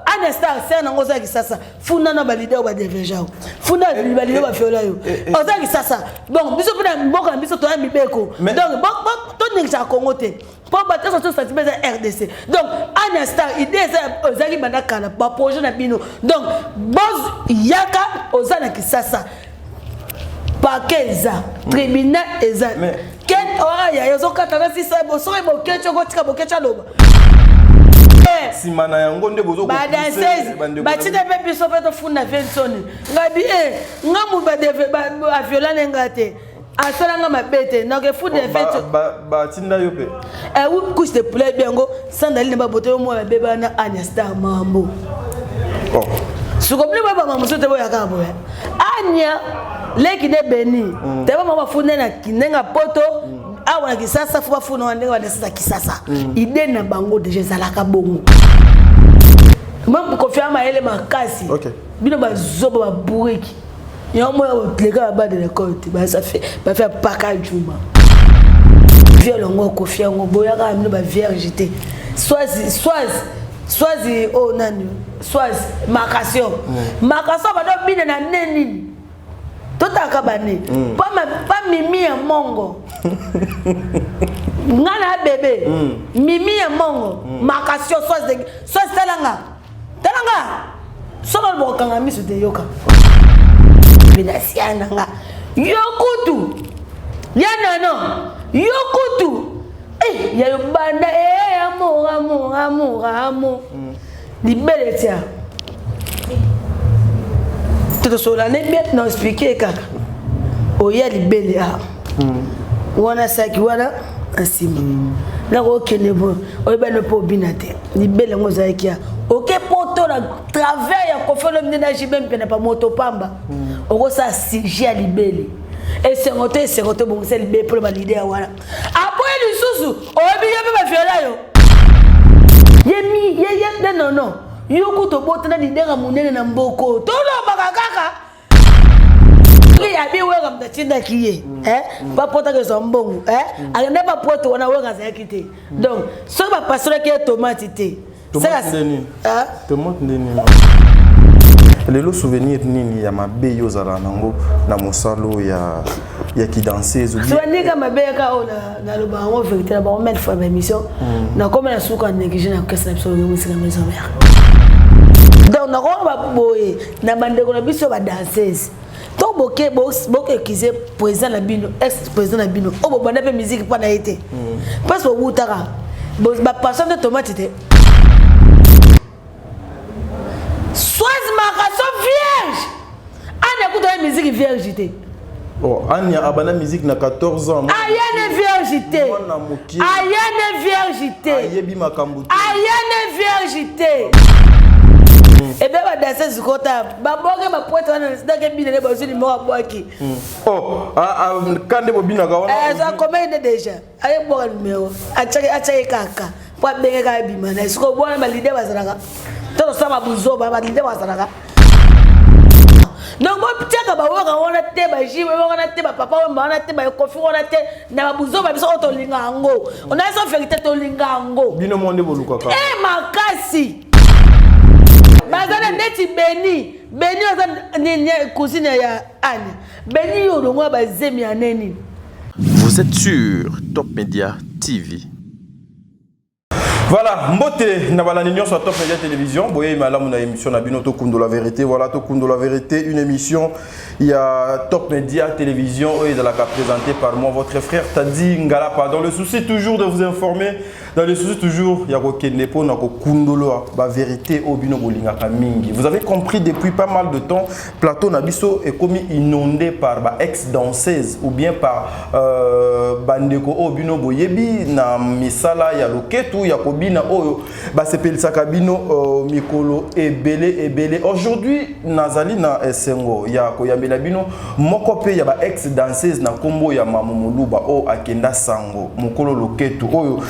Ana Star ser nango oza Kisasa, funda na ba leader ba deveja yo, funda eh, ba leader ba viola yo, eh, eh. Oza Kisasa. Donc biso mpe na mboka na biso toya mibeko, donc toningisa Congo te mpo bato nyonso tosati mpe eza RDC. Donc Ana Star, idée eza ezalaki banda kala, baprojet na bino. Donc boz yaka oza na Kisasa, parquet eza, tribunal eza. Ken oya ozokata na sisa soki Bokeci okotika Bokeci aloba. Nsima na yango nde Badanseuse batika mpe biso mpe tofunda Vensoni. Ngabi e nga mu baviola ne nga te, asalanga mabe te, donc efude. Batinda yo mpe. Oui, couche de poulet biango sandali na baboto yo mwana beba na Anya Star mambo siko bino boyeba mosusu te, boyaka boya Anya leki nde beni te bama bafunda na ndenge ya poto awa na Kisasa, fo bafunda wana ndenge badasisa Kisasa. Idée na bango déjà ezalaka bongo. Même Kofi mayele makasi, bino bazoba baburiki yango moya leka ba de l'école te, bafe paka juma viol yango Kofi yango boyaka bino bavierge te. Swazi swazi swazi oyo nani, swazi makasio makasio bado bina na nde nini, totaka bane pa mimi ya mongo nga na bebe mimi ya mongo makasio swazi swazi. Talanga talanga, soki olobokanga miso te, yoka benasia na nga yo kutu ya nono yo kutu eh, ya yo banda eh, amour amour amour amour libele tia totosola ne bien na expliquer kaka oya libele a wana saki wana na nsima nakokende boye, oyebani mpo obina te, libele yango ozalaki ya oke poto na travers ya Kofi Olomide na JB mpe na pamoto pamba okosala sujet ya libele. Esengo te, esengo te, obongisa libele mpona baleader wana apoye lisusu oyebi ye mpe baviola yo ye mi ye ye nde nono yo kutu obotana leader ya monene na mboko. Tolobaka kaka abi Wera moto atindaki ye bapotaka ezwa mbongo, akende bapoto wana Wera azalaki te. Donc soki bapasolaki ye tomate te. Tomate nde nini? Lelo souvenir nini ya mabe yo ozala nango na mosalo ya kidanseuse? Souvenir ka mabe kaka oyo naloba yango vérité na bango maintes fois baémission, nakómi na suka néglige na orchestre na biso Wenge Musica Maison Mère. Donc nakoloba boye na bandeko na biso badanseuse to boke bokekize président na bino, ex président na bino oyo bobanda mpe musique mpo na ye te, mpasi bobutaka bapassion de tomate te. Soise makaso vierge ana kuta ye musique vierge te. Oh, Anya abanda musique na 14 ans. Aya ne vierge te. Mwana mokie. Aya ne vierge te. Ayebi makambo te. Aya ne vierge te. Ebe badanseuse kota baboke bapoete wana dake binene bazwi limoko abwaki. Oh, kande bobinaka wana. Akomei nde déjà ayebwaka numero atiaki kaka mpo abenge kaka ebima na ye. Sikoyo bwana baleader bazalaka to tosala babuzoba, baleader bazalaka. Donc botiaka baWera wana te, baJB wana te, bapapa Wemba wana te, baKofi wana te na babuzoba. Biso oyo tolinga yango, onayeso vérité, tolinga yango. Bino mo nde bolukaka. E makasi baza na neti Beni. Beni aza nini? Cousine ya Ane Beni oyo olongola bazemi ya neni. Vous êtes sur Top Media TV. Voilà, mbote na balandi nyonso ya Top Media Télévision, boye malamu na émission na bino Tokundo la vérité. Voilà, Tokundo la vérité, une émission ya Top Media Télévision oyo ezalaka présentée par moi, votre frère Tadi Ngalapa. Dans le souci toujours de vous informer, dans le souci toujours ya kokende mpo na kokundolo ba vérité oyo bino bolingaka mingi. Vous avez compris, depuis pas mal de temps, plateau na biso ekomi inondé par ba ex danseuse ou bien par bandeko oyo bino boyebi na misala ya loketu ya kobina oyo basepelisaka bino mikolo ebele ebele. Aujourd'hui nazali na esengo ya koyambela bino moko mpe ya ba ex danseuse na nkombo ya Mamu Moluba oyo akenda sango mokolo loketu oyo.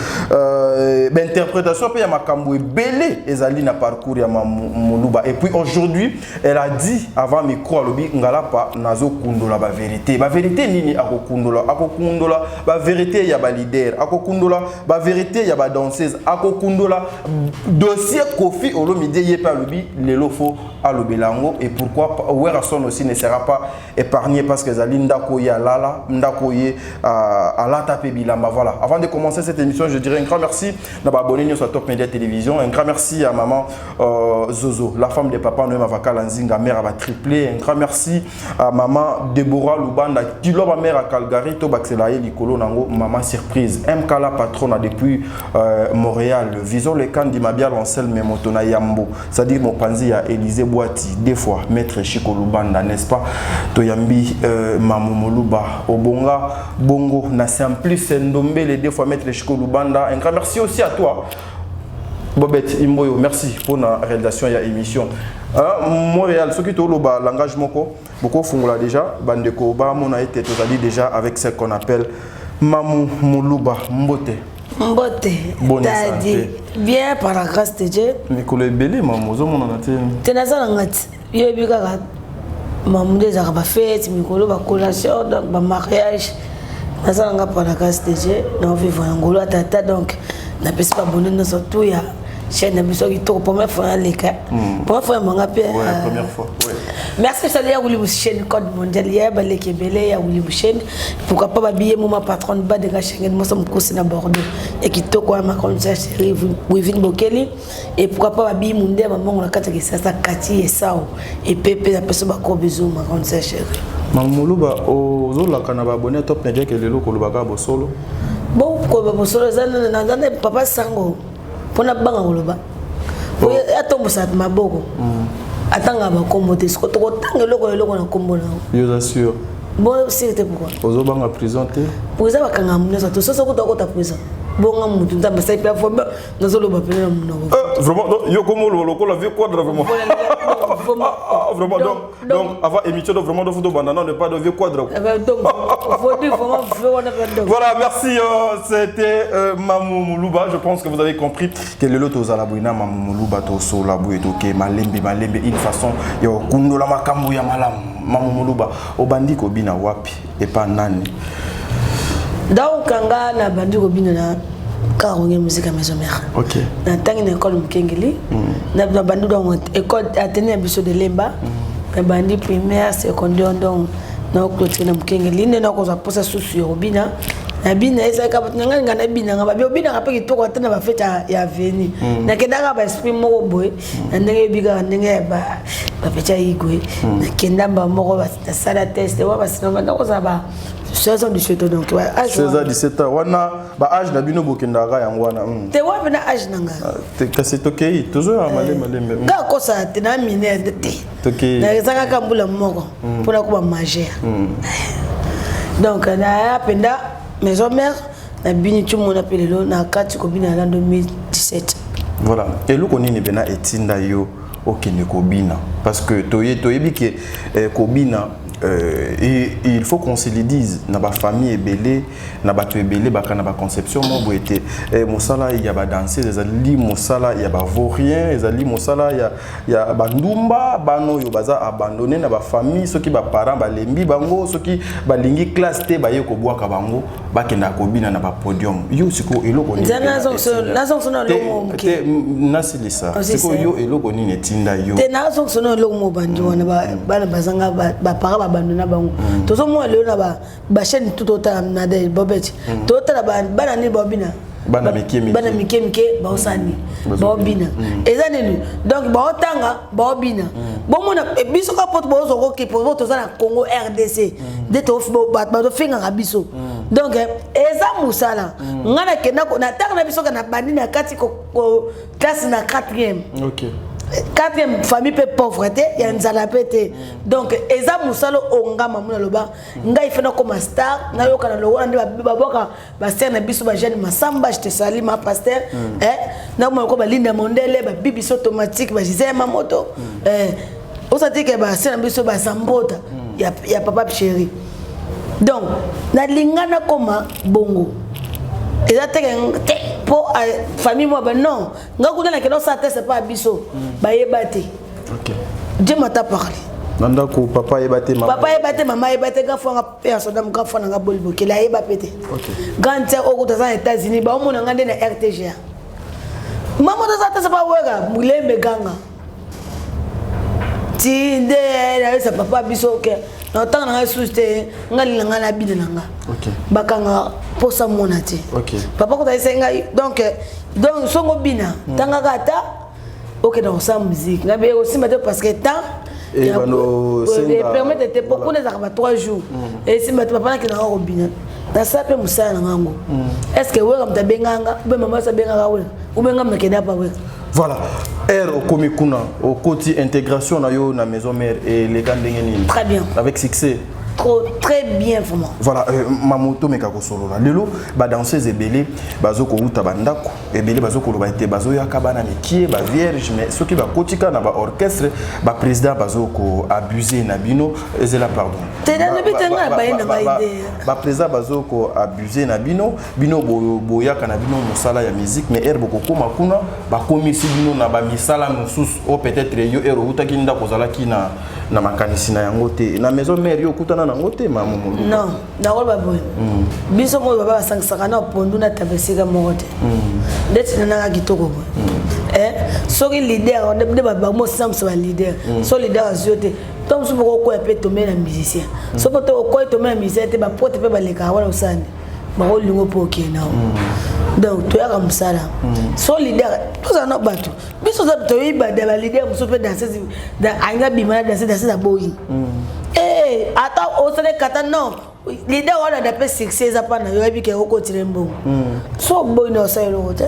Bainterprétation mpe ya makambo ebele ezali na parcours ya Moluba. Et puis aujourd'hui, elle a dit avant micro, alobi: ngalapa nazokundola bavérité. Bavérité nini akokundola? Akokundola bavérité ya baleader, akokundola bavérité ya badanseuse, akokundola dossier Koffi Olomide. Ye mpe alobi lelo fo alobela yango. Et pourquoi Werrason aussi ne sera pas épargné, parce que ezali ndako ye alala, ndako ye alata mpe bilamba. Voilà, avant de commencer cette émission, je dirais un grand merci na baabonné nyonso ya Top Media Télévision, un grand merci à maman Zozo, la femme de papa Noé Mavakala Nzinga, mère à triplé, un grand merci à maman Deborah Lubanda Kiloba, mère à Calgary, to bakisela ye likolo nango maman surprise MK, la patronne depuis Montréal, Vison le Kandi Mabial Anselme Moto na Yambo, c'est-à-dire mopanzi ya Élysée Boiti deux fois, maître Chico Lubanda, n'est-ce pas? Toyambi Mamu Moluba Obonga Bongo na Simplice Ndombele, deux fois maître Chico Lubanda. Un grand merci aussi à toi, Bobette Imboyo, merci pour la réalisation ya émission. Hein, Montréal, ce qui toloba langage moko, beaucoup fungola déjà, bandeko ba mona été tozali déjà avec ce qu'on appelle Mamu Muluba. Mbote. Mbote. Bonne Tadi. Santé. Bien, par la grâce de Dieu. Mikolo ebele, mamu, ozomonana te. Te, naza na nga ti yoyebi kaka mamu nde ezalaka bafete, mikolo bacollation, donc bamariage. Naza na nga par la grâce de Dieu, naovivre na ngolo ya tata. Donc napesi babone nyonso tu ya chaîne na biso kitoko. Première fois naleka, première fois ya manga mpe. Ouais, première fois. Ouais. Merci, sali ya Willy Bouchen, code mondial ya baleki ebele ya Willy Bouchen. Pourquoi pas babiye moma patron badeka Schengen, moso mokosi na Bordeaux ya kitoko ya macron sa chéri Wivine Bokeli. Et pourquoi pas babiye munde ya mamongo na kati ya Kisasa, kati esao epepe, napesi bako bisou, macron sa chéri. Mamu Muluba, ozolaka na baabonné ya Top Media ke lelo kolobaka bosolo. Bon, koyeba bosolo eza naza na papa sango mpona banga koloba atombosa maboko, atanga bakombo te. Siko tokotanga eloko eloko na kombo nango. Yo oza sûr? Bon, sûr te, pourquoi? Ozobanga prison te? Po eza bakanga nyonso to soso kuta okota prison, bonga mutu Nzambe asali mpe afombe, nazoloba pene na monoko. Vraiment, donc, yo comme lokola vieux cadre vraiment. Vraiment. Ah, ah, vraiment, donc, avant émission, donc vraiment, donc, faut bandana, ne pas de vieux cadre. Donc vaudit vraiment wana donc. Voilà, merci. C'était Mamou Moulouba. Je pense que vous avez compris que le lot aux alabuina, Mamou Moulouba, to la boué, ok, malembe, malembe, une façon, yo kundola makambu ya malam. Mamou Moulouba, obandi kobina wapi et pas nani? Donc nga na bandi kobina na kaka Wenge Musique ya Maison Mère. Na ntangi na école Mokengeli, na bandi donc école atene ya biso de Lemba, na bandi primaire, secondaire, donc naoclôture na Mokengeli. Nde nakozwa mposa susu ya kobina, nabina. Ezalaka bato na ngai, nga nabinanga, babi obinaka mpe kitoko ata na bafete ya aveni. Nakendaka baesprit moko boye na ndenge yebi kaka ndenge ya bafete ya igwe. Nakenda mba moko, nasala test wa basina banda kozala ba 16 ans, 17 ans, donc âge. 16 ans, 17 ans wana, ba âge na bino bokendaka yango wana. Te, wapi na âge na nga? Te, kasi tokei tozoya malembe malembe. Kaka kosala te na mineur te. Tokei. Eza kaka mbula moko mpona koba majeur. Donc naya mpenza Maison Mère, nabini tumona mpe lelo na kati kobina na 2017. Voilà, eloko nini mpena etinda yo okende kobina? Parce que toyebi ke kobina, et il faut qu'on se le dise, na bafamille ebele, na bato ebele baka na baconception moko boye te. Mosala ya badanseuse ezali mosala ya bavaurien, ezali mosala ya bandumba, bana oyo baza abandonné na bafamille. Soki baparent balembi bango, soki balingi classe te, baye kobwaka bango, bakendaka kobina na bapodium. Yo sikoyo eloko nini? Nazongisona eloko moke. Nasilisa. Sikoyo yo eloko nini etinda yo? Te, nazongisona eloko mo bandi wana. Bana bazanga baparent, babandona bango. Tozomona lelo na bachaîne tu, totala na bobet, totala bana nini baobina. Bana mike mike. Bana mike mike baosala nini? Baobina. Eza nini? Donc baotanga, baobina. Bomona biso kaka poto bozokoki po toza na Congo RDC nde bazofingaka biso. Donc eza mosala. Ngai nakenda na ntango na biso ka na bandi na kati classe na 4e. Quatrième, famille mpe pauvre te, ya nzala mpe te. Donc eza mosala ongama mona loba ngai fe nakoma star, nayoka na lokola nde babwaka baster na biso, bajeune Masamba, je te sali ma pasteur, nakoma loko balinda mondele, babibiso automatique, bagisele mamoto, osati ke baster na biso bazambota ya papa chéri. Donc nalinga nakoma bongo, eza teke te. Mpo famille mwa ba non, nga kuna nakenda osala test epa ya biso, bayeba te. Dieu m'a parlé. Na ndako, papa ayeba te, mama? Papa ayeba te, mama ayeba te. Grand frère nga mpe ya sodam, grand frère na nga boli bokele ayeba mpe te. Grande sœur oyo kuta aza na États-Unis, baomona nga nde na RTGA. Mama toza tesa pa weka mulembe ganga ti nde nayebisa papa biso ke na otanga na ngai susu te, ngai lina ngai nabina na nga. Bakanga mposa mona te. Papa kuta ayebisaki ngai donc songo bina tangaka ata okenda kosala musique, ngai be osimba te parce que temps Eh, bano permettre te po kuna ezalaka ba 3 jours, esimba te. Papa nakendaka kobina, nasala mpe mosala na ngango. Est ce que weka moto abenganga ube mama so abengaka weka ube nga moto akenda pa weka? Voilà, aire okomi kuna, okoti, intégration na yo na maison mère eleka ndenge nini? Très bien. Avec succès? Trop, très bien vraiment. Voilà, mamoto meka kosolola. Lelo badanseuse ebele bazokouta bandako, ebele bazokoloba ete bazoyaka bana mikie, bavierge, mais soki bakotika na baorchestre, baprésident bazokoabuse na bino. Ezela, pardon. Te, nalobi te, ngai baye na ngai te. Baprésident bazokoabuse na bino. Bino boyaka na bino mosala ya musique, mais ere bokokóma kuna, bakomisi bino na bamisala mosusu oyo peut-être yo ere outaki ndako ozalaki na makanisi na yango te. Na maison mère, yo okutana nango te, mama Moluba? Non, nakoloba boye: biso moko baba basangisaka na pondu na taba esika moko te. Ndeti nananga kitoko boye. Soki leader nde bamosamisa baleader, so leader azwi yo te, to mosusu moko okoya mpe tombe na musicien. So mpo to okoyi tombe na musicien te, bapote mpe balekaka wana, osani bakolingo mpo okende nao. Donc toyaka mosala. So leader tozala na bato, biso toyebi baleader mosusu mpe danseuse alingi abima na danseuse, danseuse aboyi. Ata osala kata non, leader wana da mpe succès eza mpa na yo, oyebi ke okotile mbongo. So oboyi na osala eloko te,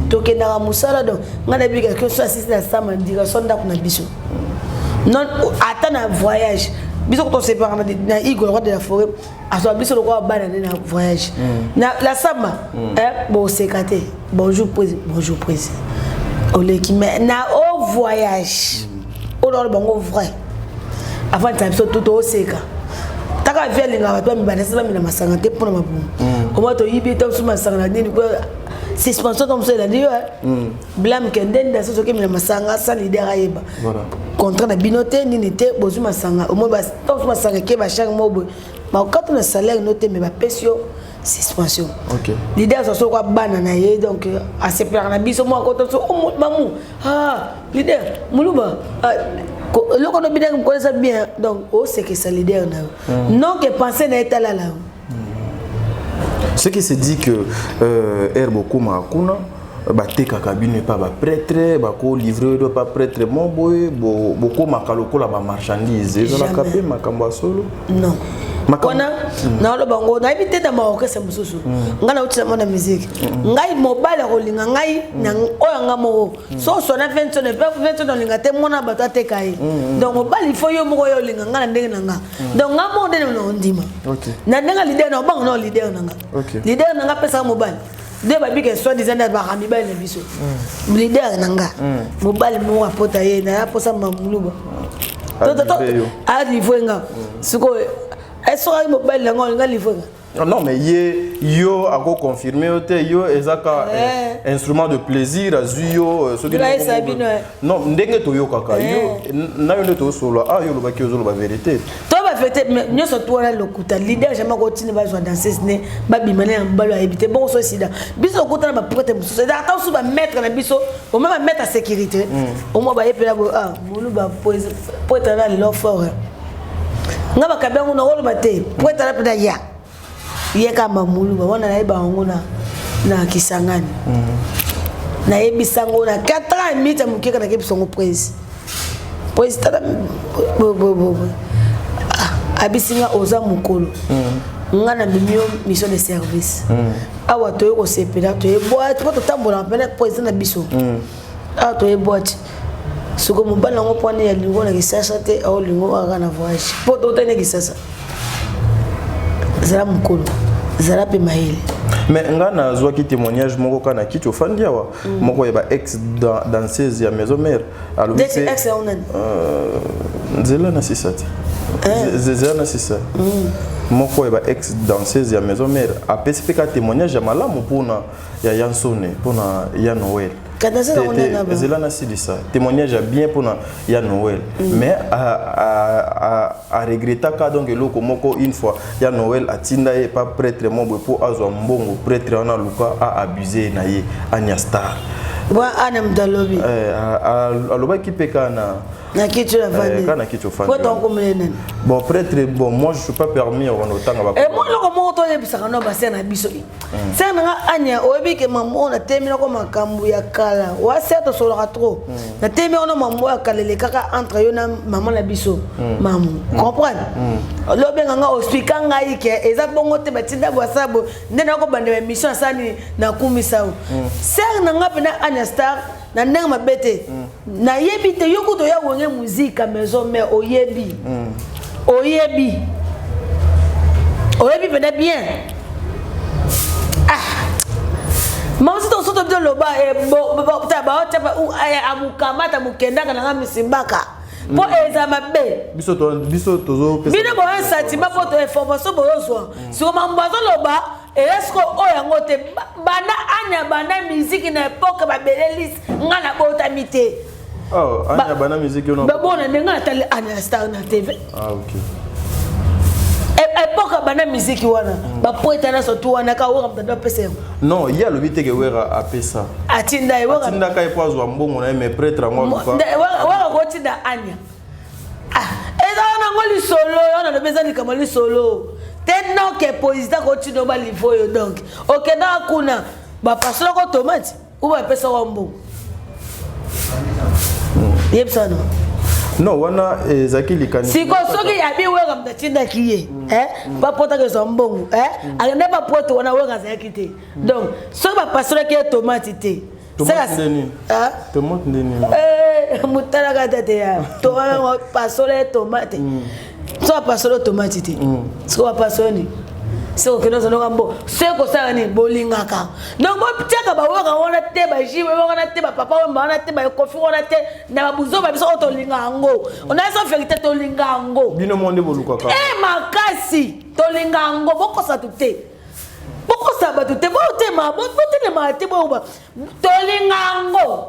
tokendaka mosala. Donc ngai nayebi ke so asisi na sama ndika so ndako na biso non, ata na voyage biso tosepaka na Igor, roi de la forêt, azwa biso lokola bana nde na voyage na la samba. Boseka te, bonjour président, bonjour président, oleki. Mais na o voyage oyo naona bango vrai avant ta biso to tooseka taka vi alingaka bato bamibanda se bamela masanga te mpona mabumu. Omoi toyibi to biso masanga na nini, suspension to mosu elandi yo blame ke ndeni na so soki emela masanga sans leader ayeba contrat na bino te, nini te, bozwi masanga omoi to mosu masanga eke bachange mo boye, bakokata na salaire no te, mais bapesi yo suspension. Leader azwa soko bana na ye, donc asepelaka na biso moko to so mamu, ah leader Moluba, eloko no binaki mokolo eza bien. Donc osekesa leader na yo, non ke pense na ye talala yo. Ce qui se dit que herbe okómaka kuna, batekaka bino epa baprêtre, bakolivre oyo pa prêtre mo boye, bokomaka lokola bamarchandise. Ezalaka mpe makambo ya solo? Non, wana naoloba ngo nayebi te. Na baorchestre mosusu, ngai nauti na mona musique, ngai mobali akolinga ngai oyo nga moko so osona 20 mpe 20 olinga te mwana bato ateka ye. Donc mobali, il faut yo moko oyo olinga ngai na ndenge na nga. Donc ngai moko ndenge na ondima na ndenge leader na obanga na leader na nga. Leader na nga apesaka mobali nde babika soi disant nde baka mibali na biso. Leader na nga, mobali moko apota ye na aposa mamuluba alivre nga. Sikoyo esokaki mobali nango alinga livre nga? Non, mais ye yo akoconfirme yo te, yo eza ka instrument de plaisir azwi yo soki non, ndenge toyokaka yo na yo nde tozosolola. Ah, yo olobaki ozoloba vérité. To bavérité nyonso tu wana lokuta. Leader jamais akotina bazwa danseuse ne babima ne ya mobali ayebi te. Bongo so esida biso okutana baprêtre mosusu, eza ata mosusu bamaître na biso, omoi bamaître ya sécurité, omoi bayepela boye: ah Moluba, prêtre na lelo fort nga bakabi yango nakoloba te. Prêtre na mpena ya ye kamba Moluba wana nayeba yango na Kisangani, nayebisa yango na 4 ans et minute ya mokeka, nakebisa yango prince prince tata abisinga oza mokolo nga na memi yo mission de service awa, toye kosepela, toye boîte mpo totambolaka mpena président na biso awa, toye boîte. Soko mobali yango mpo wana ya lingo na Kisasa te, aolingo kaka na voyage mpo totani na Kisasa. Zala mokolo, zala mpe mayele. Mais nga nazwaki témoignage moko kaka na kiti ofandi awa, moko ya ba ex danseuse ya maison mère alobi ex yango nani? Nzela na sisa te, nzela na sisa. Moko ya ba ex danseuse ya maison mère apesi mpe ka témoignage ya malamu mpona ya Yansone, mpona ya Noël. Ezela nasilisa témoignage ya bien mpona ya Noël, mais aregretaka donc eloko moko. Une fois ya Noël atinda ye pa prêtre mo boye mpo azwa mbongo, prêtre wana aluka aabuse na ye, Ania Star. Ana moto alobi? Alobaki mpe kaka na Na kiti oyo avandi. Kaka na kiti ofandi. Po tokomele nani? Bon, prêtre, bon, moi je suis pas permis ya kobanda kotanga ba Mo eloko moko toyebisaka no basere na biso, sere nanga Ania, oyebi ke mambo oyo natemelako makambo ya kala wa sere tosololaka trop, natemi wana mambo ya kala elekaka entre yo na mama na biso mamu, comprendre? Lobenga nga, ospika ngai ke eza bongo te, batinda bwasa bo nde nakobanda émission asali nakumisa o sere na nga mpena Ania Star na ndenge mabe te. Nayebi te, yo kutu oya Wenge Musica Maison Mère, oyebi, oyebi, oyebi mpena bien. Ah, mama, soki tosoto toloba baotia amukamata mokendaka nanga misimbaka mpo eza mabe. Biso biso tozopesa Bino boyo sentiment mpo to information boyozwa siko mambo azoloba eya siko oyo yango te. Banda Anya banda miziki na époque babelelisi nga na botami te. Oh, Anya banda musique yo? Babona ndenge natali Anya Star na TV. Ah, OK. Époque banda miziki wana, bapoeta nyonso tu wana ka Wera moto apesa yango. Non, ye alobi te ke Wera apesa. Atinda ye Wera. Atindaka ye mpo azwa mbongo na ye, mais prêtre yango aluka. Wera kotinda Anya? Ah, eza wana ngo lisolo wana lobi, eza likambo lisolo te noke président kotinda balivo oyo. Donc okendaka kuna, bapasolako tomate ou bapesaka mbongo? Yebisa no. Non, wana ezalaki likanisi. Siko soki abi Wera moto atindaki ye bapotaka ezwa mbongo, akende bapoto wana, Wera azalaki te. Donc soki bapasolaki ye tomate te. Tomate nde nini? Tomate nde nini? Motalaka tate ya pasola ye tomate, so apasola tomate te, siko bapasola nini? Soki okende ozondoka mbo, soki kosala nini bolingaka. Donc botiaka baweka wana te, bajibe wana te, bapapa Wemba wana te, bakofi wana te, na babuzoba. Biso oyo tolinga yango, onaso vérité, tolinga yango. Bino mo nde bolukaka. E makasi, tolinga yango. Bokosa tu te, bokosa bato te, botema botelemaka te, boyoba tolinga yango.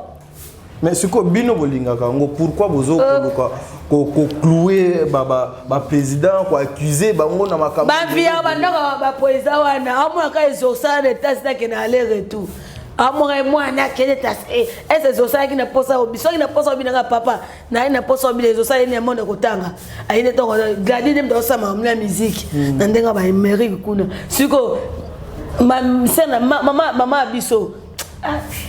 Mais sikoyo bino bolingaka yango, pourquoi bozokoluka koclouer baprésident, koaccuse bango na makambo? Bavia bandako baprésident wana amonaka ezosala na etasi nakende aller retour, amonaka mwana akende tasi ese ezosalaki na posa obi, soki na posa obi nanga papa naye na posa obi ezosala ye na monde kotanga aye nde ntongo gladi nde moto azosala makambo ya musique na ndenge ya baamérique kuna. Sikoyo mama mama ya biso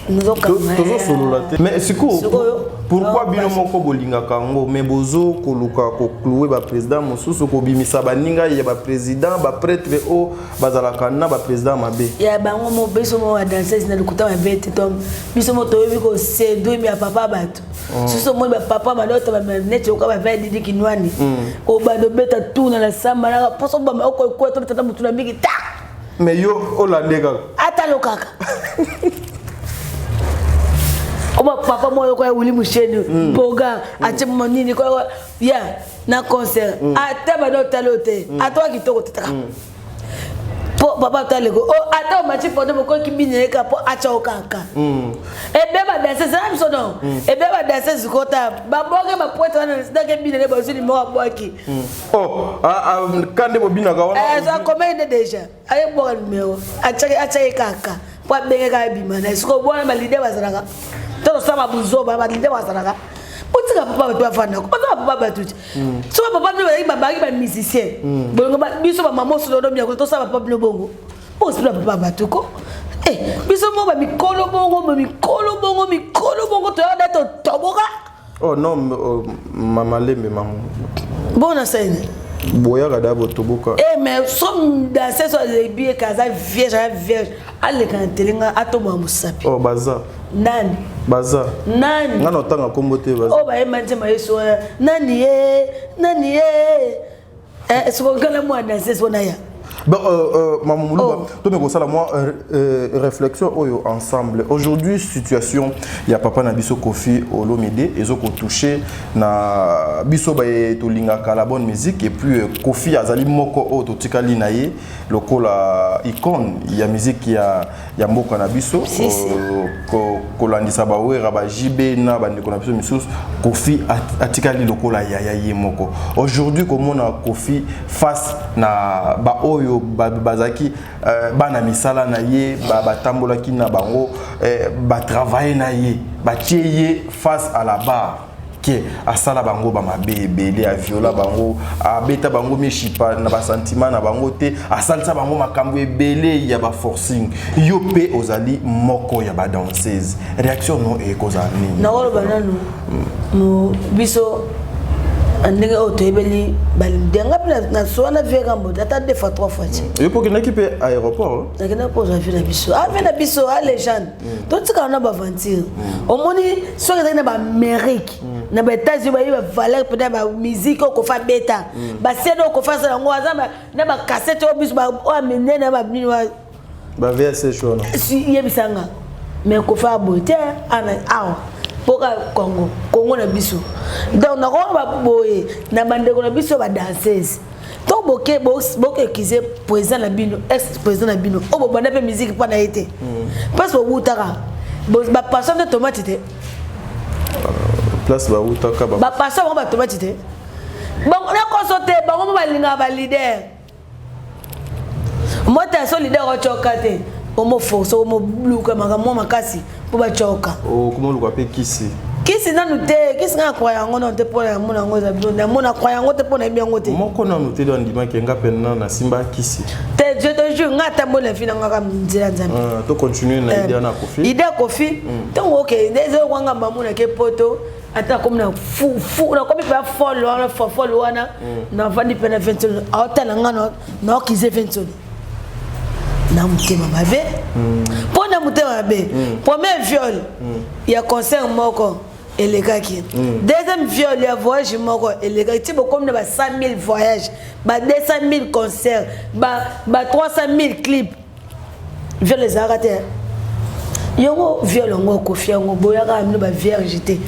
Tozosolola te, mais sikoyo pourquoi bino moko bolingaka yango, mais bozokoluka koclouer baprésident mosusu, kobimisa baninga ya baprésident, baprêtre oyo bazalaka na baprésident mabe? Ya bango mo, biso mo badanseuse na lokuta mabe te. To biso mo toyebi koséduire ya papa bato susu. Omoni bapapa balota neti oka bavai didi kinwani, obanda obeta tuna na samba naka mposo bama okoekwa to tata motu na mingi ta. Mais yo olande kaka. Atalo kaka oma papa moko yokoya wili musheni boga atie moma nini ya na concert, ata banda otala yo te, ata wa kitoko te, taka po papa ataleko ata omati poto bokoki bino yeka po atya o kaka ebe badanseuse na biso. Non, ebe badanseuse kota baboke bapoete wana ndake bino nde bazwi limoko abwaki. Oh, ka nde bobinaka wana? Akomaki nde déjà ayebwaka numero, atiaki kaka po abenge kaka ebima na ye. Sikoyo bwana baleader bazalaka to tosala babuzoba, baleader bazalaka botika papa bato bafandako, baza bapapa bato ti soki papa bino bazalaki babaki bamusicien bolingo biso bamama osolodo biako tosala papa bino bongo bosila papa bato ko biso mo bamikolo bongo, bamikolo bongo, mikolo bongo toyaka nde totoboka. Oh non, mama lembe, mama. Bona sene. Boyaka da botoboka. Eh, mais so danse so azebi eke aza vierge, aza vierge, aleka na tele nga atomboka mosapi. Oh, baza. Nani? Baza. Nani? Nga na otanga nkombo te, baza. Oyo bayemba nzembo yesu wana, nani ye, nani ye? Siko ngala mwana danse so na ya. Bon, Maman Moulouba, oh. To mekosala moi réflexion oyo ensemble. Aujourd'hui situation ya papa na biso Koffi Olomide ezo ko toucher na biso ba tolingaka la bonne musique et puis Koffi azali moko oyo totikali na ye lokola icône ya musique ya mboka na biso. Si, si. Kolandisa bawera, ba JB na bandeko na biso misusu, Koffi atikali lokola yaya ye moko. Aujourd'hui komona Koffi face na baoyo bazalaki bana misala na ye, batambolaki na bango, batravaille na ye, batie ye face à la barre ke asala bango bamabe ebele, aviola bango, abeta bango mishipa na basentiment na bango te, asalisa bango makambo ebele ya baforcing. Yo mpe ozali moko ya badanseuse, réaction no ekozala nini? Nakoloba nanu, biso ndenge oyo toyebeli balindenga mpe na soa na vie Rambo ata deux fois, trois fois ti. Yo mpo okendaki mpe aéroport? Nakendaki mpo ozwa vie na biso, a vie na biso a légende. Totikala na baaventure. Omoni, soki ezalaki na baAmérique, na baÉtats-Unis, bayebi bavaleur mpena bamusique oyo Kofi abeta, baCD oyo Kofi asala yango, aza na bacassette oyo biso oyo minene, banini. Ba VSH wana. Yebisanga, mais Kofi aboye te ana awa mpoka Congo, Congo na biso. Donc nakona baboye na bandeko na biso badanseuse to boke bokekize président na bino, ex président na bino oyo bobanda mpe musique mpa na ye te, parce bowutaka bapassion te, tomate te. Place bawutaka. Bapassion bango batomate te, nakoso te. Bango mo balingaka baleader mota so leader otyoka te, omoforce, omoluka makambo makasi mpo batyoka. Okomoluka mpe kisi. Kisi nanu te, kisi nga nakroya yango nanu te, mpona yamona yango eza bilo, namona croya yango te, mpo nayebi yango te. Moko nanu te do andimaki nga mpena nasimba kisi. Te, je te jure, nga atamboli na vi na ngaka nzela Nzambe. To continue na idée na Kofi. Idée ya Kofi, ntongo okende eza okwanga mamonake poto, ata nakomi na fu, nakomi mpe folle wana, folle wana, navandi mpe na Vincent, aotala nga, naokize Vincent na motema mabe, mpo na motema mabe. Premier viol ya concert moko elekaki, deuxième viol ya voyage moko elekaki, ti bokomi na ba 100 000 voyage, ba 200 000 concert, ba 300 000 clip, viol ezalaka te. Yango viol yango, Kofi yango boyaka bino bavierge te.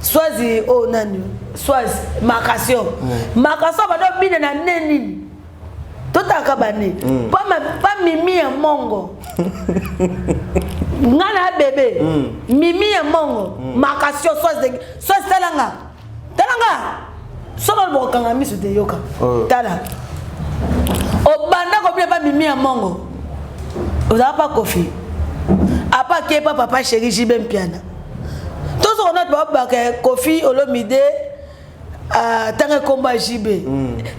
Swazi oyo nani, swazi makasio, makasio bado bina na nde nini, totaka bane pa mimi ya mongo, nga na bebe mimi ya mongo makasio. Swazi, swazi, talanga, talanga, soki oloba kokanga miso te, yoka. Tala, obanda kobina pa mimi ya mongo, ozala pa Kofi, apa ake pa papa chéri JB Mpiana. Tozokona babaka Kofi Olomide atanga ekomba JB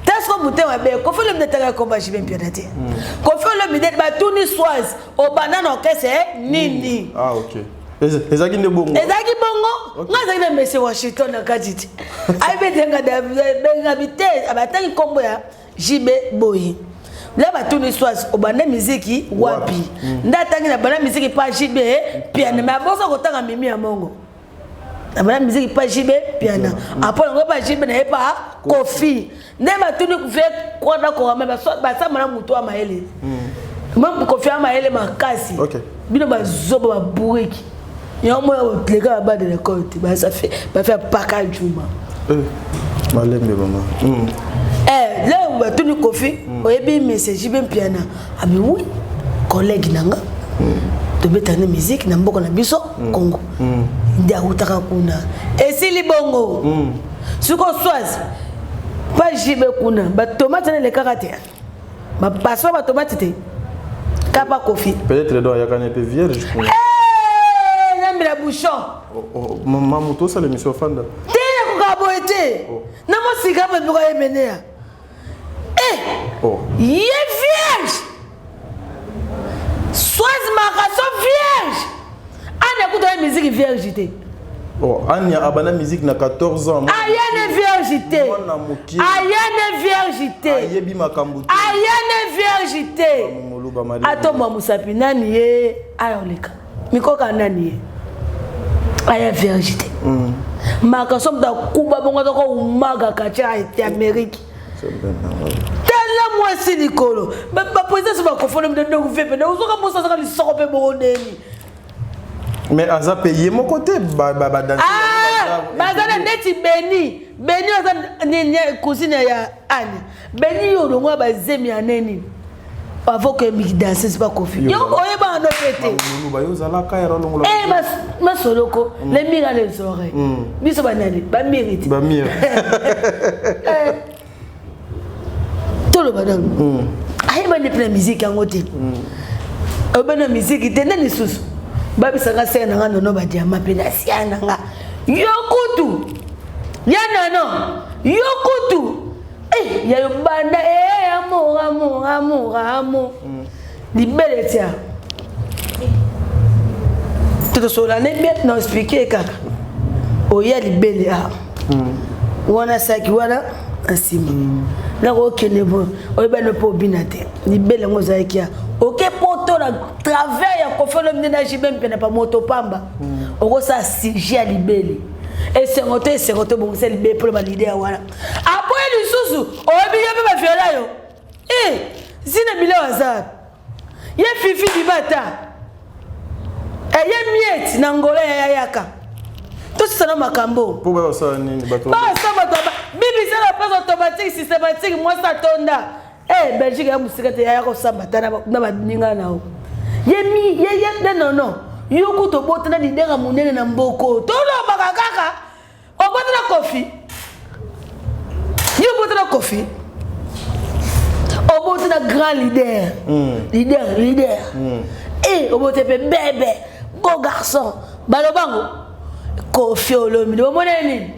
te. Soko motema mabe, Kofi Olomide atanga ekomba JB Mpiana te. Kofi Olomide batuni Swaz, obanda na orchestre nini? Ah ok, ezalaki nde bongo. Ezalaki bongo. Nga azalaki na monsieur Washington na kati te, ayebi bengabi te, batangi nkombo ya JB boye la. Batuni Swaz, obanda miziki wapi? Nde atangi na banda miziki pa JB Piana, me abosa kotanga mimi ya mongo. Na banda miziki pa JB Piana, apo yango pa JB na ye pa Kofi. Nde batuni ve kwana kokama basamba na motu ya mayele, meme Kofi ya mayele makasi. Bino bazoba, baburiki yango moya leka ba bas de l'école te, bafe paka juma. Malembe mama. Leo batuni Kofi, oyebi monsieur JB Mpiana? Abi oui, collègue na nga, tobetani musique na mboka na biso Congo, nde awutaka kuna. Esili bongo. Sikoyo Swaz pa JB kuna, batomate na elekaka te, bapaso batomate te, kapa Kofi. Peut-être do ayaka ne mpe vierge kuna. Nzambe na bouchon. Mama, moto osala émission, ofanda. Te, nakoka boye te, na mosika mpe moko yemenea. Ye vierge, Swaz Makaso vierge, ana ekuta ye musique vierge te. Oh, Anya abanda musique na 14 ans. Aya ne vierge te. Mwana mokie. Aya ne vierge te. Ayebi makambo te. Aya ne vierge te. Moluba malembe. Atomba mosapi nani ye aya oleka mikoka nani ye aya vierge te. Makaso moto akuba bongo, azaka umaga kati ya Amérique. Tala. Mwasi likolo baprésident so bakofona ndenge vepe ozoka mosi azaka lisoko mpe bongo ndeni. Mais aza mpe ye moko te. Baza na ndeti Beni. Beni aza nini? Cousine ya Ane Beni. Yo olongwa bazemi ya neni avoka emiki danseuse bakofi, yo oyebaka no mpe te. Masoloko les murs à les oreilles, biso banani bamiri te. Toloba nano, ayebani mpe na miziki yango te, oyebani na miziki te. Nde lisusu babisanga sere na nga nono badiama mpe na sia na nga. Yo kutu ya nono, yo kutu ya yo banda amour, amour, amour, amour, libele tia totosola ne bien na expliquer kaka. Oya libele a wana saki wana na nsima nakokende bo oyebani mpo obina te. Libele yango ozalaki ya oke poto na travers ya Koffi Olomide na JB mpe na pamoto pamba. Okosala sujet ya libele, esengo te, esengo te. Obongisa libele mpona baleader wana. Apoye lisusu oyebi yo mpe baviola yo e zina bilao aza ye Fifi Dibata eye miete na Ngola ya yayaka. Tosisana makambo. Mpo basala nini bato? Basa bato bibisala place automatique, systématique. Mwasi atonda e Belgique ya mosika te, yaya kosamba ta na baninga na yo ye mi ye ye nono. Yo kutu obotana leader ya monene na mboko. Tolobaka kaka obotana Koffi, yo obotana Koffi, obotana grand leader, leader, leader e obote mpe bebe beau garçon. Balobango Koffi Olomide bomona nini?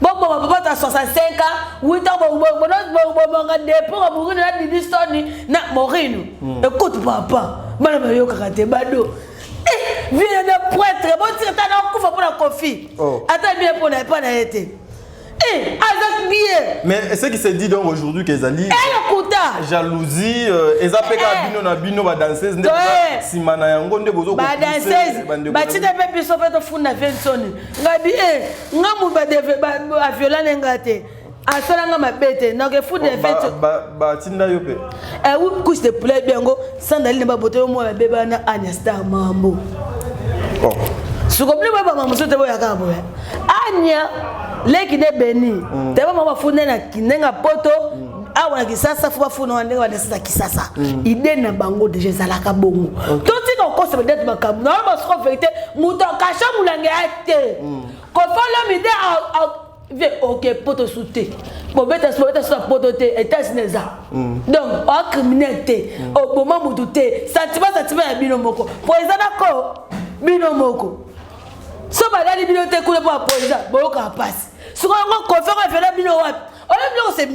Boboma bobota 65 ans, 8 ans, bobonga depuis Morino na Didi Stone na Morino. Écoute papa, bana bayokaka te. Bado vie na prêtre, botika ta na kufa mpona Koffi. Ata bien mpona epa na ye te, aza bien. Mais ce qui se dit donc aujourd'hui que ezali Elokuta. jalousie, eza mpe kaka bino na bino badanseuse nde nsima na yango nde. Badanseuse batinda mpe biso mpe tofunda Vensoni. Ngabi e nga mu aviola ne nga te, asalanga mabe te, donc efude. Batinda yo mpe? Couche de poulet biango sandali na babote yo mwana beba na Anya Star mambo. Siko bino boyebama mosusu te, boyaka boye. Anya leki nde Beni te, bama bafunda na ndenge ya poto awa na Kisasa. Fo bafunda wana ndenge badesasa Kisasa. Idée na bango déjà ezalaka bongo. Totika kokosa badate makambo na basoko vérité. Moto akasha molange ya te, Koffi Olomide vie oke poto su te, bobeta bobeta su na poto te. États-Unis eza donc oa criminel te, oboma motu te. Sentiment, sentiment ya bino moko po eza nako bino moko. So balali bino te kuna mpo bapoeza boyokaka mpasi. Sikoyo yango Koffi yango afela bino wapi? Oyo biloko se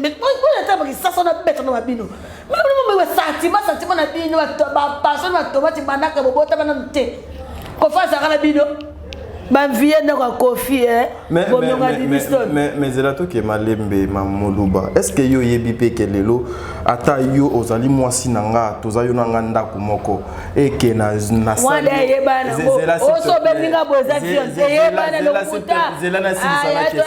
bakisasa na beta na babino sentiment, sentiment na bino bapaso na batomati bandaka bobotama nanu te. Koffi azalaka na bino bamvie ndako ya Koffi. Mais zela, toke malembe. Mamoluba, est ce que yo oyebi mpe ke lelo ata yo ozali mwasi na nga, toza yo na nga ndako moko, eke na wana eyebana osobelinga boye eza viol, eyebana lokuta.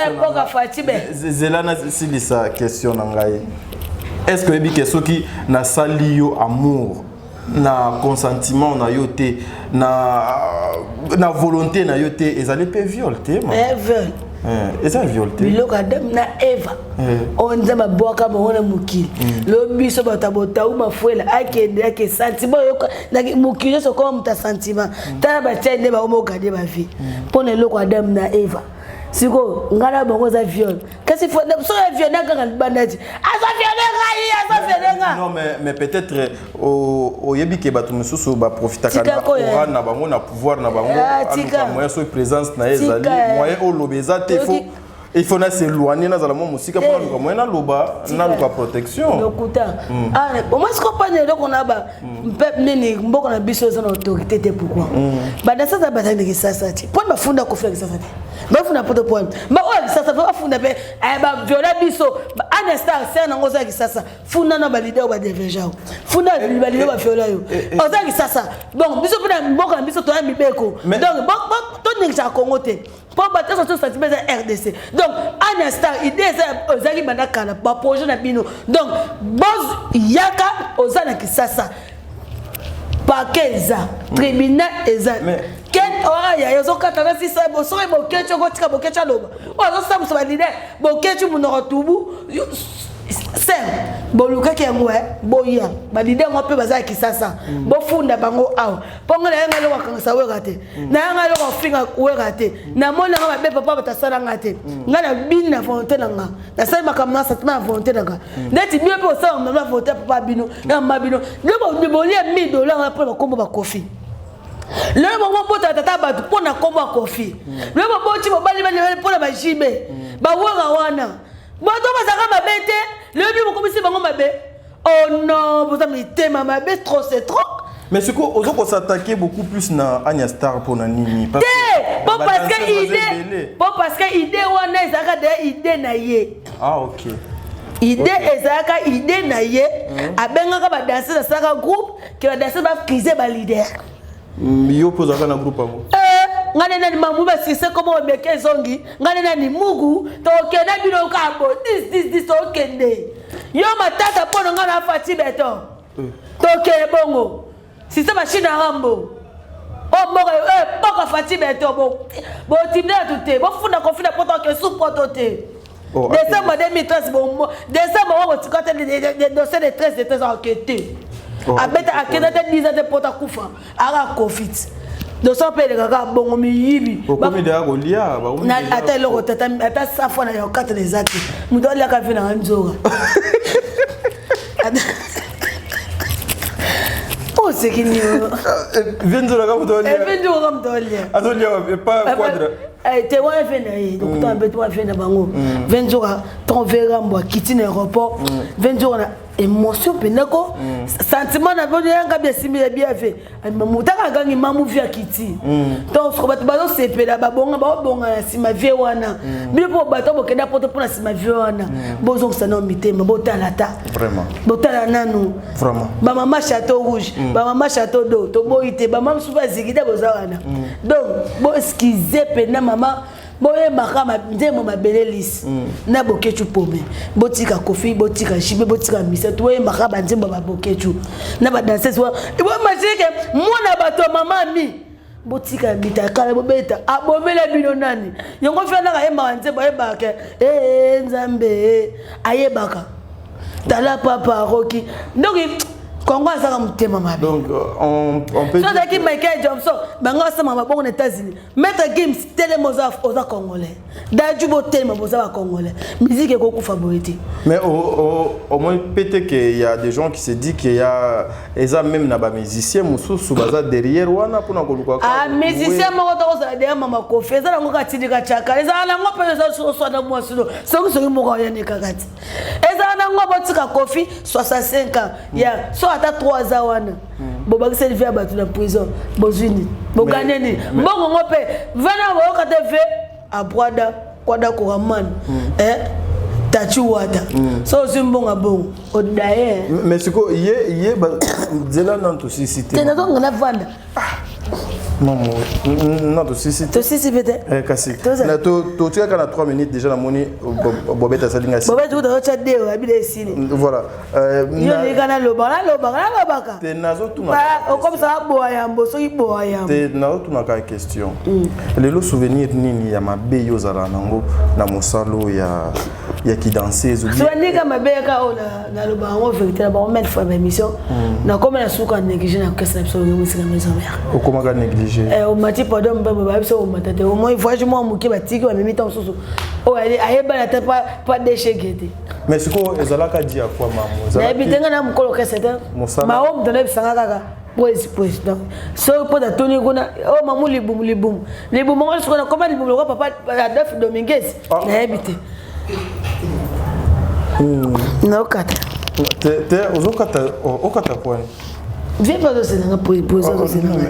Epoka Faci be. Zela nasilisa question na ngai. Est ce que oyebi ke soki nasali yo amour na consentiment na yo te, na volonté na yo te, ezali mpe viol te? Viol. Eza viol te. Biloko Adam na Eva oyo Nzambe abwaka bango na mokili, lo biso bato ya botau mafuela akende ake sentiment oyoka mokili nyonso okoma moto ya sentiment. Tala batia nde bango mokade bavie mpona eloko Adam na Eva. Sikoyo ngai na bango eza viol, kasi soki aviole kaka libanda ti aza viole ngai, aza viole nga. Non, mais peut-être oyebi ke bato mosusu baprofitaka na aura na bango, na pouvoir na bango. Aluka moyen, soki présence na ye ezali, moyen oloba eza te. Il faut na s'éloigner, nazala mwa mosika mpo naluka moyen naloba, naluka protection. Lokuta omoi. Siko mpani eloko na ba mpe nini, mboka na biso eza na autorité te. Pourquoi badasasa bazali na Kisasa te? Mponi bafunda Koffi na Kisasa te, bafunda poto pwani? Ba oyo ya Kisasa mpe bafunda mpe baviola biso. Ana Ana Star sere nango oza Kisasa, funda na ba leader ba deveja yo, funda ba leader ba viola yo, oza Kisasa. Donc biso mpe na mboka na biso toya mibeko, donc toningisaka Congo te mpo bato nyonso tosati mpe eza RDC. Donc Ana Star, idée eza ezalaki banda kala, baprojet na bino. Donc boz yaka oza na Kisasa, parquet eza, tribunal eza. Ken oya ozokata na sisa soki Bokeci okotika Bokeci aloba oyo azosambwisa baleader. Bokeci monoko tubu ser bolukaki yango, boya baleader yango mpe baza ya Kisasa, bofunda bango awa. Mpo ngai nayanga eloko akangisa Wera te, nayanga eloko afinga Wera te, namoni yanga mabe papa bato asalanga te. Ngai nabini na volonté na nga, nasali makambo na sentiment ya volonté na nga. Neti bino mpe osala makambo na volonté ya papa bino na mama bino. Nde bolia 1000 dollar wana mpona bakombo bakofi. Lelo bango bobotaka tata bato mpo na nkombo ya Kofi. Lelo boboti mobali bali mpo na bajibe bawera wana, bato bazalaka mabe te. Lelo bino bokomisi bango mabe. Oh non, boza mitema mabe, trop c'est trop. Mais sikoyo ozo kos'attaquer beaucoup plus na Anya Star mpona nini? Te, po parce que idée, po parce que idée wana ezalaka deya idée na ye. Ah ok. Idée ezalaka idée na ye. Abengaka badanseuse, asalaka groupe ke badanseuse bacrise baleader. Yo mpe ozalaka na groupe yango? Ngai nde nani mamu basise komo bameke ezongi. Ngai nde nani mugu tokende bino kaka bo 10 10 10 tokende yo matata mpo na ngai na Fati Beton tokende bongo sise machine arambo o mboka mboka Fati Beton botimde tu te bofunda kofina poto ake su poto te. Décembre 2013, décembre oyo botika te dossier de 13 de 13 ake te abeta akenda te 10 ans te poto akufa aka Covid. Dossier mpe elekaka bongo miyibi. Ata eloko te, ata safwa na yo 4 eza te. Moto aliaka vi nanga nzoka oseki nini? Vie nzolaka moto. Nzoka moto alia. Azolia epa Quadra. Te, wana ve na ye lokuta mabe te, wana ve na bango ve nzoka. Ntongo ve Rambo akiti na aéroport, ve nzoka na émotion mpenza ko sentiment na bino yanga bi esimbi ya bia ve motaka agangi mamu vi akiti. Donc soko bato bazosepela, babonga baobonga na nsima vie wana. Bino mpo bato bokenda poto mpo na nsima vie wana, bozongisa nano mitema, botala ta botala nanu bamama Chateau Rouge, bamama Chateau d'Eau, toboyi te bamama mosusu bazikida boza wana. Donc boexcuser mpenza mama, boyembaka nzembo mabele lisi na Bokecu pome. Botika Kofi, botika Jibe, botika misato, boyembaka banzembo ya babokecu na badanseuse. Boimagine ke mwana bato ya mama mi botika mitakala bobeta abomela bino nani yango fianaka ayembaka nzembo, ayebaka ke ee Nzambe ayebaka tala papa akoki. Donc Kongo azaka motema mabe. Donc on peut so azalaki Michael Johnson, bango asamaka mabongo na États-Unis. Maître Gims telema, oza Congolais. Daju botelema, boza bacongolais. Musique ekokufa boye te. Mais au moins peut-être qu'il y a des gens qui se disent qu'il y a eza même na bamusicien mosusu baza derrière wana mpona koluka. Ah, musicien moko tokozala derrière mama Kofi eza nango katindika tiakala ezala nango mpe eza soswana mwasi no soki soki moko ayani kaka ti ezala nango. Botika Kofi 65 ans ya so ata 3 ans wana bobakiseli vie ya bato na prison, bozwi nini? Boganye nini? Mbongo ngo mpe vana boyoka te ve abwada kwada koraman tachi wata so ozwi mbongo bongo odaye. Mais sikoyo ye nzela nanu tosisi te. Te, nazonga na vanda. Non, tosisi te. Tosisi mpe te. Kasi totikaka na 3 minutes déjà, namoni Bobete asali ngai. Bobete kuta otya deo abila esili. Voilà. Yo leka nalobaka, nalobaka, nalobaka. Te, nazotuna. Okomisaka boa yambo soki boa yambo. Te, nazotunaka question. Lelo souvenir nini ya mabe yo ozala nango na mosalo ya kidanseuse? Souvenir ka mabe kaka oyo naloba yango vérité na bango maintes fois baémission, nakóma na suka négligé na orchestre na biso oyo mosika Maison Mère. Okomaka négligé? Omati pardon mpe bayebi so omata te, omoi voyage mwa moke batiki bamemi ntango mosusu oyo ayebana te pa deshege te. Mais sikoyo ezalaka di ya kwa mamu? Nayebi te, ngai na mokolo orchestre te. Mao moto nayebisanga kaka président soki mpo natuni kuna oyo mamu libumu libumu libumu ngo sikoyo nakoma libumu lokwa papa Adolphe Dominguez. Nayebi te, naokata. Te, ozokata, okata kwani? Vie mpe azosenanga poesi, azosenanga.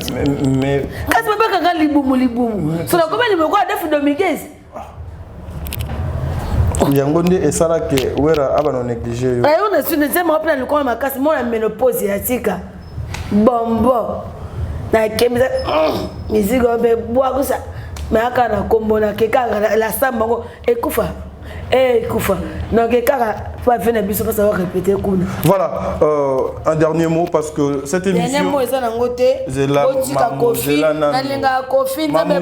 Mais kasi babekaka libumu libumu so nakoma libumu lokwa Adolphe Dominguez. Yango nde esalaki Wera abana néglige yo. Ayo na suni nzembo mpe na lokoma makasi mona ménopause ya tika bombo nakembisa miziki oyo mpe bwakusa mayaka na nkombo nake kaka la samba yango ekufa ekufa donc kaka po ave na biso mpasa barépété kuna. Voilà, un dernier mot parce que cette émission Dernier mot eza nango te. Otika Kofi, nalingaka Kofi. Nzambe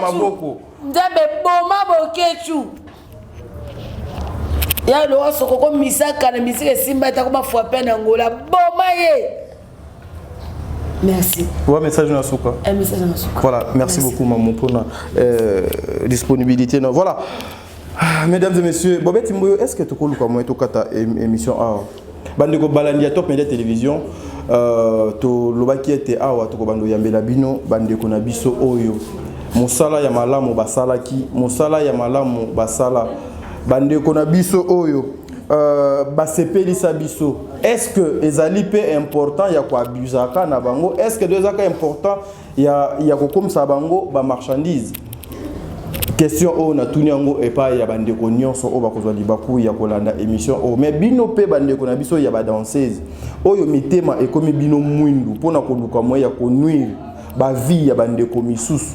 maboko. Nzambe boma Bokecu ya lowa sokoko misaka na misika esimba etako bafwape na Ngola, boma ye. Merci. Ouais, message na suka. Un message na suka. Voilà, merci, merci beaucoup maman pour la disponibilité. Non, voilà. Ah, mesdames et messieurs, Bobette Mboyo, est-ce que tu peux moi tokata émission awa? Bandeko balandi ya Top Media Télévision, tolobaki ete awa tokobando yambela bino bandeko na biso oyo mosala ya malamu basalaki, mosala ya malamu basala, bandeko na biso oyo basepelisa biso. Est-ce que ezali mpe important ya koabusaka na bango? Est-ce que ezaka important ya kokomisa bango bamarchandise? Question oyo natuni yango epai ya bandeko nyonso oyo bakozwa libaku ya kolanda émission oyo. Mais bino mpe bandeko na biso ya badanseuse oyo mitema ekomi bino mwindu mpona koluka moyen ya konuire bavie ya bandeko misusu,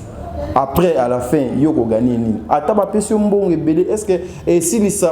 après à la fin yo kogagner nini? Ata bapesi yo mbongo ebele, est ce que esilisa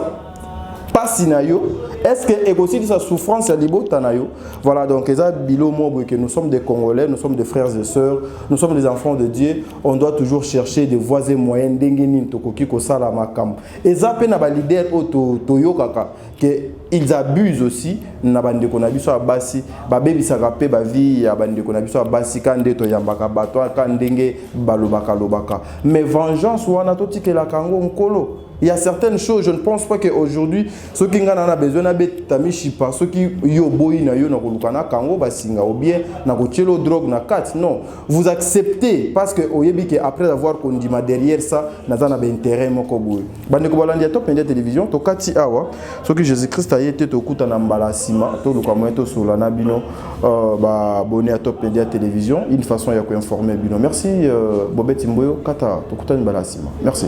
pasi na yo? Est ce que ekosilisa souffrance ya libota na yo? Voilà, donc eza bilo moko boye que nous sommes des Congolais, nous sommes des frères et sœurs, nous sommes des enfants de Dieu. On doit toujours chercher des voies et moyens ndenge nini tokoki kosala makambo. Eza mpe na baleader oyo toyokaka ke ils abusent aussi na bandeko na biso ya basi, babebisaka mpe bavie ya bandeko na biso ya basi ka nde toyambaka bato ka ndenge balobaka lobaka. Mais vengeance wana totikelaka yango Nkolo. Il y a certaines choses, je ne pense pas qu'aujourd'hui, soki nga na besoin na beta mishipa, soki yo boyi na yo na koluka na kango basinga ou bien na kotielo drogue na kati. Non, vous acceptez parce que oyebi que après avoir kondima, derrière ça naza na ba intérêt moko boye. Bandeko balandi ya Top Media Télévision, tokati awa. Soki Jésus Christ aye te, tokuta na mbala nsima, toluka moyen tosola na bino baabonné ya Top Media Télévision, une façon ya koinformer bino. Merci. Bobeti Mboyo kata, tokutani mbala nsima. Merci.